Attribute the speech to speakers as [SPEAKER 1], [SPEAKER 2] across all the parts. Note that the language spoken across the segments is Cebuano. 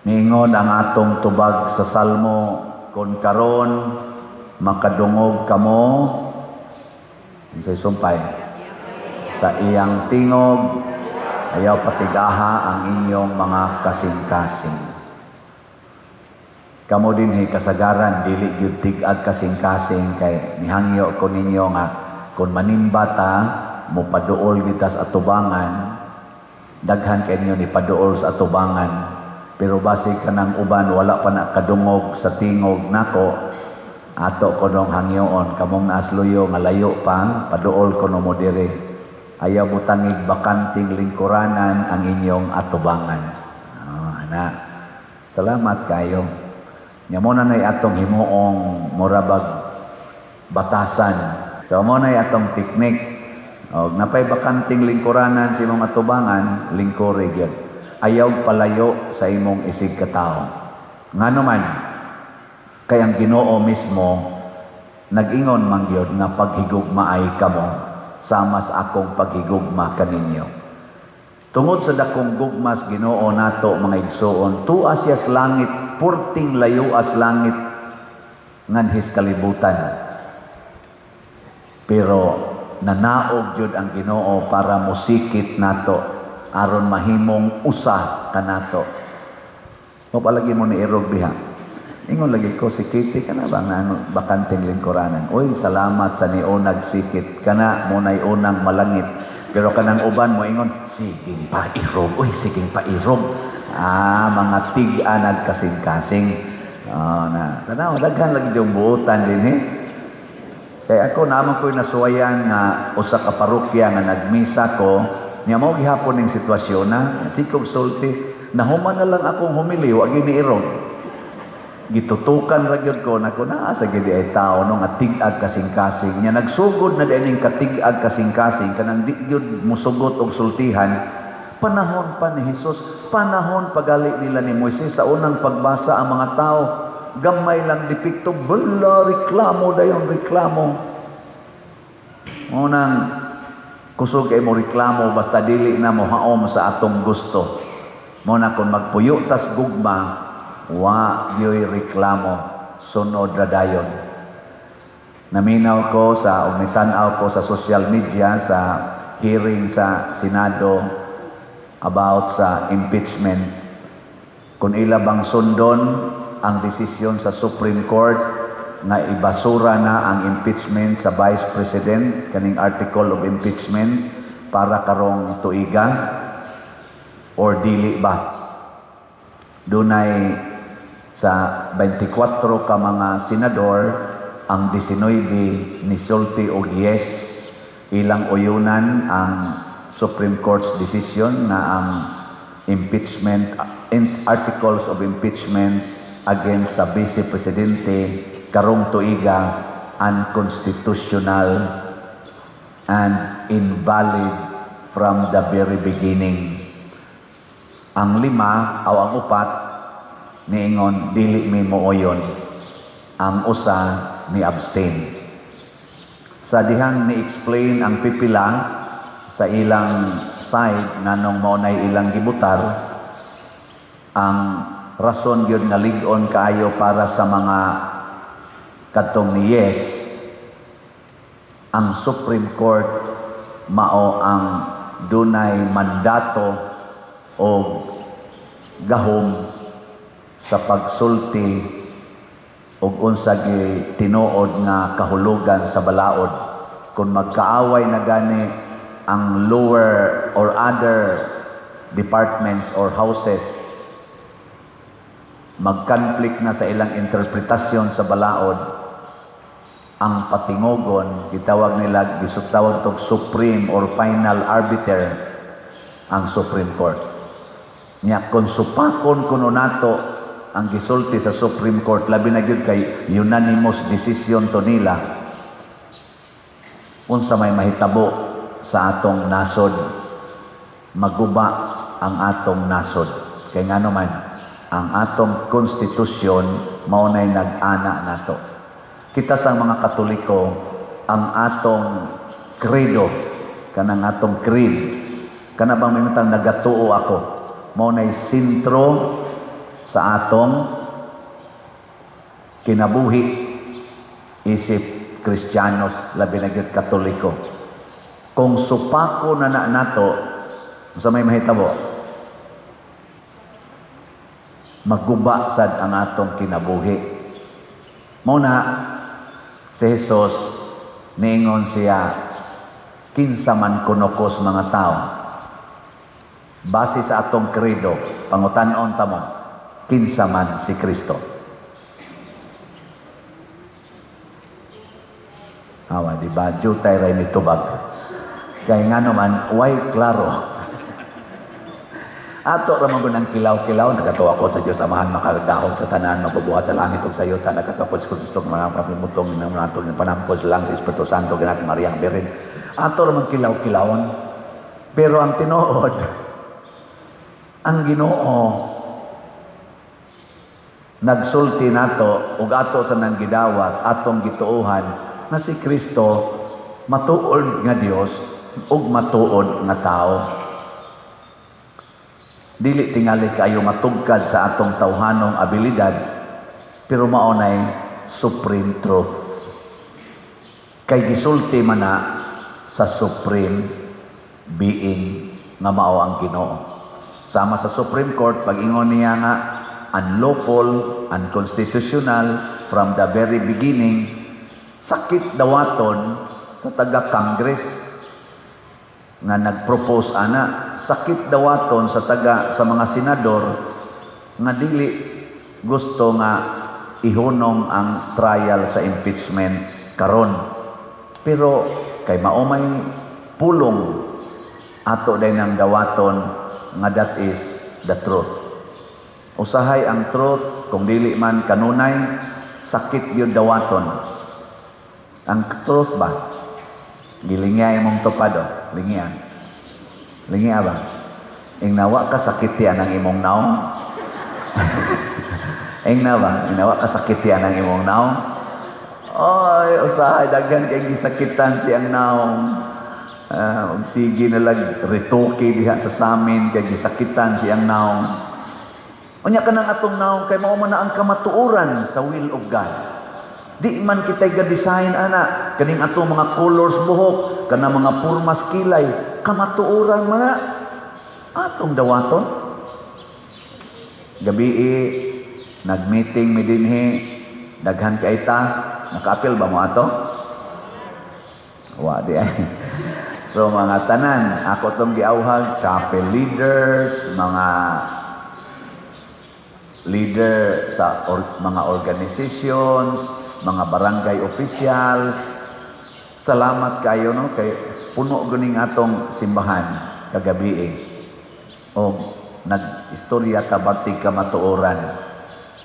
[SPEAKER 1] Niingon ang atong tubag sa Salmo, "Kung karon makadungog kamo," unsay sumpay, "sa iyang tingog, ayaw patigaha ang inyong mga kasing-kasing." Kamo dinhi kasagaran dili gyud tig-ag kasing-kasing, kay nihangyo ko ninyo nga kung manimba ta, mopaduol kita sa atubangan. Daghan kay ninyo ni paduol sa atubangan, pero basi kanang uban wala pa na kadungog sa tingog nako. Ato ko nong hangyoon kamong naasluyo nga layo pa, paduol ko no mo diri. Ayaw butangig bakanting lingkuranan ang inyong atubangan. Oh, ana, salamat kayo. Nya mo na nay atong himuong murabag batasan. So mo na atong teknik. Og napay bakanting lingkuranan sa imong atubangan, lingkuri gyud. Ayaw palayo sa imong isig katawo. Ngano man, kay ang Ginoo mismo nag-ingon man gyud nga paghigugmaay kamo sama sa akong paghigugma kaninyo. Tungod sa dakong gugmas Ginoo nato, mga igsuon, tuas siya sa langit, purting layo as langit nganhis kalibutan. Pero nanaog jud ang Ginoo para musikit nato aron mahimong usa kanato. Mo palagi mo ni irog diha. Ingon lagi ko si Kitty, kana ba nga ano, bakanteng lingkuranan. Uy, salamat sa niunag sikit. Kana mo nay unang malangit. Pero kanang uban mo ingon, "Siging pairog. Uy, siging pairog." Ah, mga tig-anag kasing-kasing. Oh, na. Tanaw, daghan lagi yung buutan din eh. Kay ako naman ko'y nasuwayan nga usa ka parokya nga nagmisa ko, niya mao gihapon ning sitwasyon na, sikog sulti, nahuman na lang akong humili, wa gyud niirog. Gitutukan ra gyud ko nako, naa sa gid ay tao no nga tig-ag kasing-kasing. Nya nagsugod na din ning katig-ag kasing-kasing, kanang di gyud musugot og sultihan. Panahon pa ni Jesus, panahon pagali nila ni Moises, sa unang pagbasa ang mga tao gamay lang depekto, bala, reklamo dayon, reklamo. Unang kusog kay mo reklamo basta dili na mo haom sa atong gusto. Mo na kung magpuyo tas gugma, wa gyoy reklamo, sunod ra dayon. Naminaw ko sa ug nitan-aw ko sa social media sa hearing sa Senado about sa impeachment. Kung ila bang sundon ang desisyon sa Supreme Court nga ibasura na ang impeachment sa Vice President, kaning article of impeachment para karong tuiga, or dili ba? Dunay sa 24 ka mga senador, ang 19 nisulti og yes, ilang uyunan ang Supreme Court's decision na ang impeachment in articles of impeachment against sa Vice Presidente karong tuiga unconstitutional and invalid from the very beginning. Ang lima o ang upat niingon, "Dili mi mooyon." Ang usa ni abstain. Sa dihang ni-explain ang pipila sa ilang side nganong mao nay ilang gibutar, ang rason gyud nga lig-on kaayo para sa mga kadtong ni yes, ang Supreme Court mao ang dunay mandato o gahom sa pagsulti og unsa gi tinuod nga kahulugan sa balaod. Kung magkaaway na gani ang lower or other departments or houses, mag-conflict na sa ilang interpretasyon sa balaod, ang patingogon, gitawag nila, gisutawag tog supreme or final arbiter, ang Supreme Court. Nya kung supakon kuno nato ang gisulti sa Supreme Court, labi na gyud kay unanimous decision to nila, unsa may mahitabo sa atong nasod? Maguba ang atong nasod. Kay ngano man, ang atong konstitusyon mao nay nag-ana nato. Kita sa mga Katoliko, ang atong credo, kanang atong creed, kana bang mimutang "Nagatuo ako," mao nay sentro sa sa atong kinabuhi isip Kristiyanos, labi na gyud Katoliko. Kung supako na na nato, sa may mahitabo, maguba sad ang atong kinabuhi. Mao na si Jesus, niingon siya, "Kinsa man kuno ko sa mga tao?" Base sa atong credo, pangutan-on ta mo, kinsa man si Kristo? Awa, di ba? Jutay ray ni tubag. Kay nga naman, way klaro. Ato ra man ang kilaw-kilaw, "Nagatuo ko sa Dios Amahan makagagahom sa tanan, magbubuhat sa langit ug sa yuta, nagatuo ko sa Kristo, mga mutong ng natong panampos lang sa Espiritu Santo, ganat Maria ang Birhen." Ato ra man kilaw-kilawon. Pero ang tinuod, ang Ginoo nagsulti nato ug ato sa nang gidawat, atong gituohan na si Kristo matuod nga Dios ug matuod nga tao. Dili tingali kaayo matugkad sa atong tawhanong abilidad, pero mao nay supreme truth. Kay gisulti man na sa supreme being nga mao ang Ginoo. Sama sa Supreme Court, pag-ingon niya nga unlawful, unconstitutional from the very beginning, sakit dawaton sa taga-Congress nga nag-propose ana, sakit dawaton sa taga sa mga senador nga dili gusto nga ihunong ang trial sa impeachment karon. Pero kay mao may pulong, ato day nang dawaton nga that is the truth. Usahay ang truth, kung dili man kanunay, sakit gyud dawaton. Ang truth ba? Gilingya imong tupad oh, lingya. Lingya ba? Ingna wa ka sakiti ang imong naong. Ingna ba? Ingna wa ka sakiti ang imong naong. Oy, usahay daghan kay gisakitan siyang naong. Og sige na lang retoke diha sa samin kay gisakitan siyang naong. Unya kanang atong naong, kay mao man na ang kamatuoran sa will of God. Di man kita'y ga-design ana kaning atong mga colors buhok, kanang mga purmas kilay, kamatuoran man na, atong dawaton. Gabi nag-meeting mi dinhi, daghan kay ta, nakaapil ba mo ato? Wa di ay. So mga tanan, ako tong giawhag, chapel leaders, mga leader sa mga organizations, mga barangay officials. Salamat kayo, no, kay puno guning atong simbahan kagabi eh. O nag-istorya ka batig kamatuoran.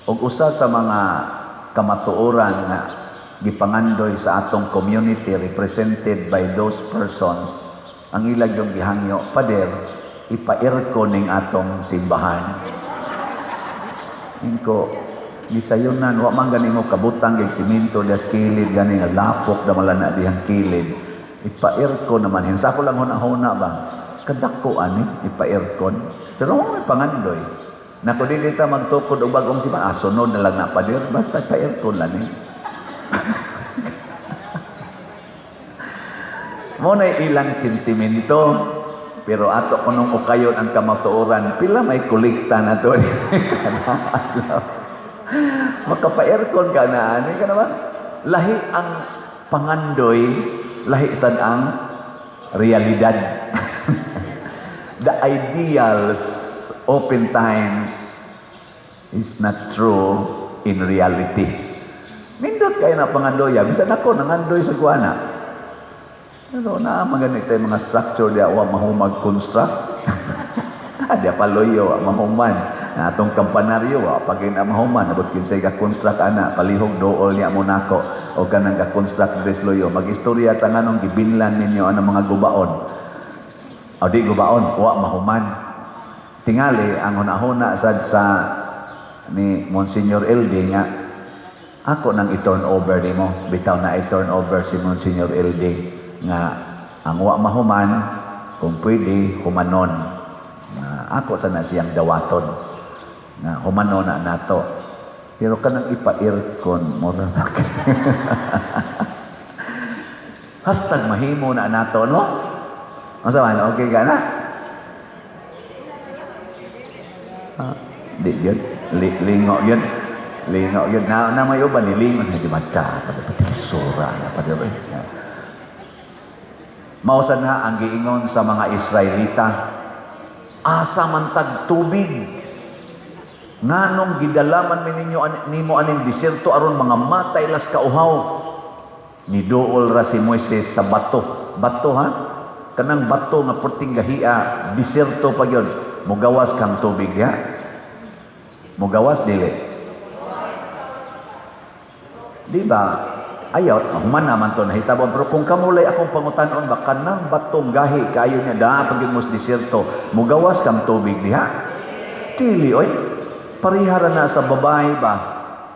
[SPEAKER 1] Og usa sa mga kamatuoran nga gipangandoy sa atong community represented by those persons, ang ilang yung gihangyo, "Pader, ipa-aircon ning atong simbahan." Inko, gisayunan, wa man gani mo kabutang gig simento das kilid gani nga lapok na mala na dihang kilid. Ipa-aircon naman. Hinsa ko lang huna-huna ba? Kadako ani ipa-aircon. Pero may pangandoy. Nako, dili ta magtukod og bagong simbahan. Ah, sunod na lang na, pader, basta pa-aircon lang ni. Mo na ilang sentimento, pero ato kunong ukayon ang kamatuoran, pila may kolekta na to kada adlaw. Makapa-aircon ka na, ani ka naman. Lahi ang pangandoy, lahi sad ang realidad. The ideals oftentimes is not true in reality. Nindot kayo na pangandoya. Bisan ako, nangandoy sa kuana. Pero na maganit tayo mga structure diya, wa mahumag construct. Diya paloyo, wa mahuman. Na atong kampanaryo, wa pag na mahuman. Abot kinsay ka construct ana, palihog dool niya mo nako. O kanang ka construct dres loyo. Mag-istorya ta nganong gibinlan ninyo ang mga gubaon. O di gubaon, wa mahuman. Tingali, ang hunahuna sad sa ni Monsignor LD nga, ako nang i-turn over nimo, bitaw na i-turn over si Monsignor LD nga ang wa mahuman, kung pwede humanon. Na ako sana siyang dawaton. Nga humano na nato. Pero kanang ipa-aircon, mura na. #mahimo na nato, no? Unsa man, okay ka na? Ah, di yun. Lingo yun. Lingo yun. Na may uban ni lingo. Di ba ta? Pati sura na pa ba? Mausan na ang giingon sa mga Israelita, asa man tag tubig? Nganong gidalaman mi ninyo nimo aning diserto aron mga matay las kauhaw? Niduol ra si Moises sa bato. Bato ha? Kanang bato nga perting gahia, diserto pa gyud. Mugawas kang tubig ya? Mugawas dili? Di ba? Ayaw, human naman to nahitabo. Pero kung kamulay akong pangutanon ba, kanang batong gahi kayo niya, daa pag mo sa diserto, mugawas kang tubig diha? Dili, oy. Parihara na sa babae ba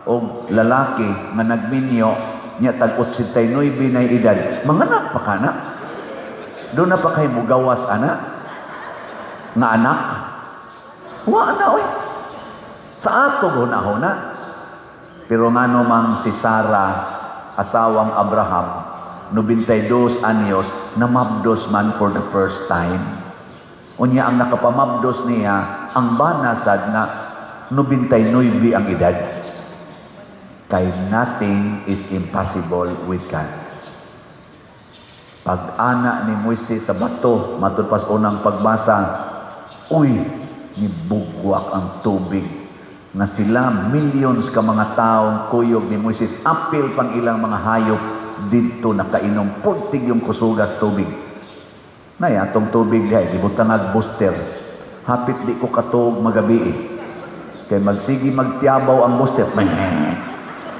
[SPEAKER 1] o lalaki nga nagminyo niya tag 89 na edad, manganak pa ka na? Doon na pa kay mugawas ana? Nga anak? Wa na, oy. Sa ato huna-huna. Pero ngano mang si Sarah, asawang Abraham, 92 anyos, namabdos man for the first time. Unya ang nakapamabdos niya, ang banasad na 99 ang edad. Kay nothing is impossible with God. Pag-ana ni Moises sa bato, matud pas unang pagbasa, uy, nibugwak ang tubig nga sila millions ka mga taong kuyog ni Moises, apil pang ilang mga hayop didto nakainom, purtig yung kusugas tubig. Nay atong tubig diha gibutang ag booster. Hapit di ko katuog magabi eh. Kay magsigi magtiabaw ang booster. Bang,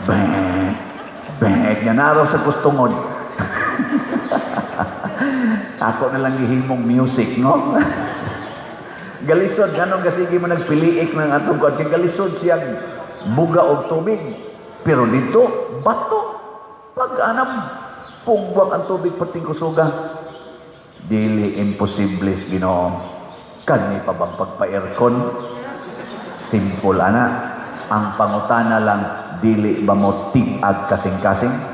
[SPEAKER 1] bang, bang. Nya naraw sa kustungod. Ako na lang gihimong music, no? Galisod, ganong kasigi mo nagpiliik ng atong kuan. Kay galisod siyang buga og tubig. Pero dito, bato. Pag anam, pugwak ang tubig perting kusuga. Dili imposible sa Ginoo. Kani pa bang pagpa-aircon? Simple ana. Ang pangutana lang, dili ba mo tig-ag kasing-kasing?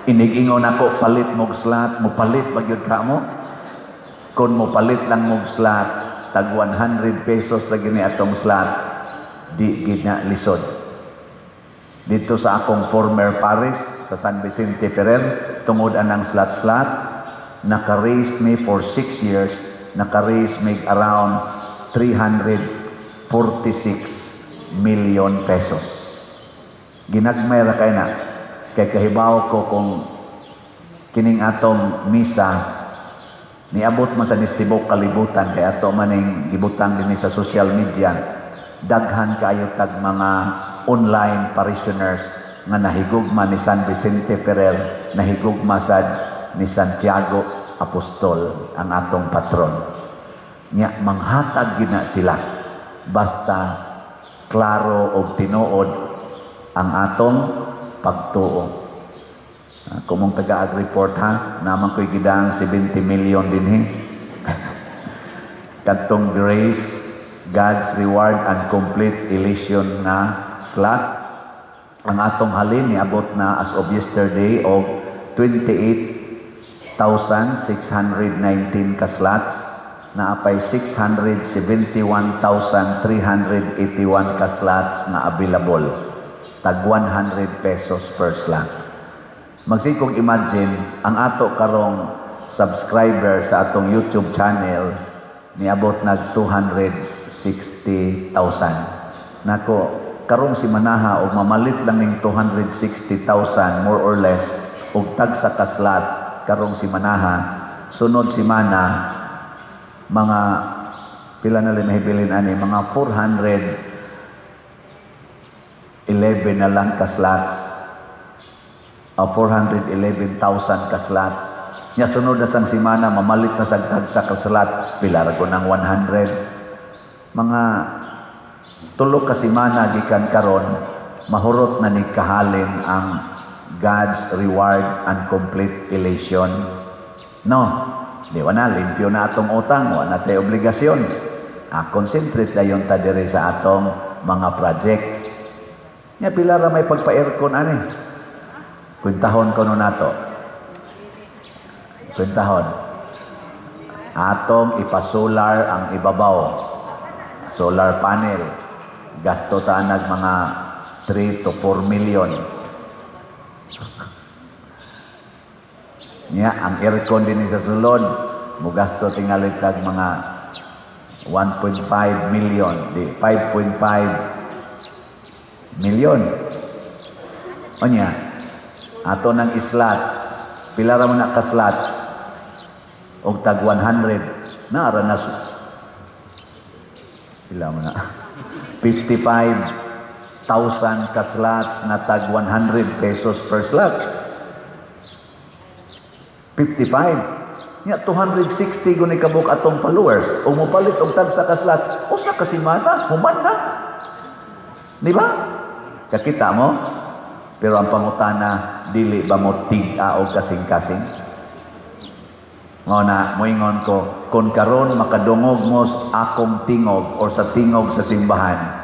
[SPEAKER 1] Inig-ingon ako, palit mog slot, mo palit ba gyud ka mo? Kung mo palit lang mog slot, tag 100 pesos lagi ni atong slot, di gid na lisod. Dito sa akong former parish sa San Vicente Ferrer, tungod anang slot-slot, naka-raise me for 6 years, naka-raise me around 346 million pesos. Ginagmay ra kay na. Kay kahibaw ko kung kining atong misa niabot man sa nistibok kalibutan, kay ato maning gibutang dinhi sa social media, daghan kaayo tag mga online parishioners nga nahigugma ni San Vicente Ferrer, nahigugma sad ni Santiago Apostol ang atong patron. Nya manghatag gid na sila basta klaro og tinuod ang atong pagtuo. Kumong taga-ag-report ha, naman ko'y gidang 70 million dinhi. Kadtong grace, God's reward and complete elation na slot. Ang atong halin niabot na as of yesterday og 28,619 ka slots, naapay 671,381 ka slots na available. Tag 100 pesos per slot. Magsikog imagine, ang ato karong subscriber sa atong YouTube channel niabot nag 260,000. Nako, karong si Manaha og mamalit lang ning 260,000 more or less og tagsa ka slot karong si Manaha, sunod si Mana mga pila na lang nahibilin ani, mga 411 na lang ka slots, 411,000 ka slots. Nya sunod na sang simana mamalit na sa tagsa ka slot, pila ra ko ng 100. Mga tulo ka simana gikan karon mahurot na ni kahalin ang God's reward and complete elation. No, di wa na, limpyo na atong utang, wa na tay obligasyon. Ah, concentrate dayon ta diri sa atong mga projects. Nya pila ra may pagpa-aircon ani? Kwentahon ko no nato. Kwentahon. Atong ipa-solar ang ibabaw. Solar panel. Gasto ta nag mga 3 to 4 million. Nya ang aircon din sa sulod, mugasto tingali tag mga 1.5 million, di 5.5 million. Onya, ato nang islat, pila ra man na ka slots? Og tag 100 na ra na, pila mo na? 55,000 ka slots na tag 100 pesos per slot. 55. Nya 260 guni kabuk atong followers. O mopalit og tagsa ka slot, usa ka semana, human na. Di ba? Kakita mo? Pero ang pangutana, dili ba mo tig-a og kasing-kasing? Mao na, moingon ko, kung karon makadungog mo sa akong tingog or sa tingog sa simbahan,